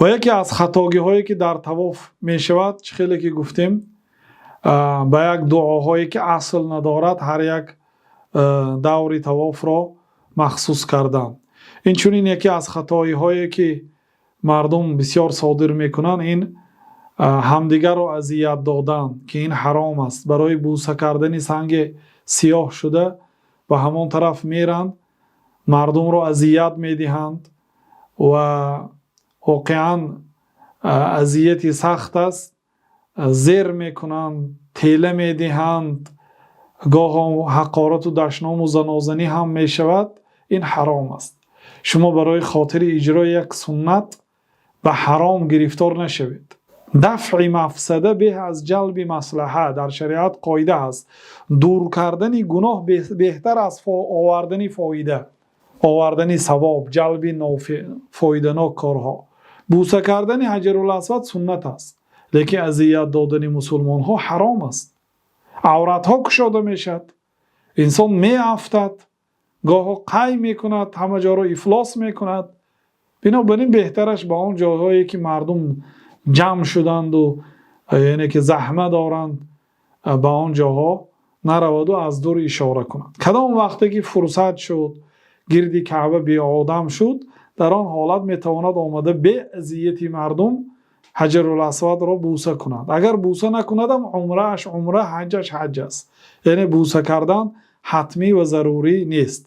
Ва яке аз хатоҳое, ки дар тавоф мешавад, чӣ хеле ки гуфтем, ба як дуоҳое, ки асл надорад, ҳар як даври тавофро махсус кардан. Инчунин яке аз хатоҳое, ки мардум бисёр содир мекунанд, ин ҳамдигарро озор додан, ки ин ҳаром аст. Барои бӯса кардани санги сиёҳ шуда ба ҳамон тараф мераванд, мардумро озор медиҳанд ва воқеан озори сахт аст. Зер мекунанд, тела медиҳанд, гоҳе ҳам ҳақорат ва дашном ва занозанӣ ҳам мешавад. Ин ҳаром аст. Шумо барои хотири иҷрои як суннат ба ҳаром гирифтор нашавед. Дафъи мафсада беҳ аз ҷалби маслиҳат дар шариат қоида аст. Дур кардани гуноҳ беҳтар аз овардани фоида, овардани савоб, ҷалби нофеъ, фоиданок корҳо. Бӯса кардани Ҳаҷарул Асвад суннат аст, лекин озор додани мусулмонҳо ҳаром аст. Авратҳо кушода мешавад, инсон меафтад, гоҳе қай мекунад, ҳама ҷоро ифлос мекунад. Бинобар ин беҳтараш ба он ҷойҳое, ки мардум ҷамъ шуданд ва яъне ки заҳмат доранд, ба он ҷоҳо наравад ва аз дур ишора кунад. Кадом вақте ки фурсат шуд, гирди Каъба беодам шуд, дар он ҳолат метавонад омада бе озори мардум Ҳаҷарул Асвадро бӯса кунад. Агар бӯса накунад ҳам, умрааш умра, ҳаҷҷаш ҳаҷҷ аст. Яъне бӯса кардан ҳатмӣ ва зарурӣ нест.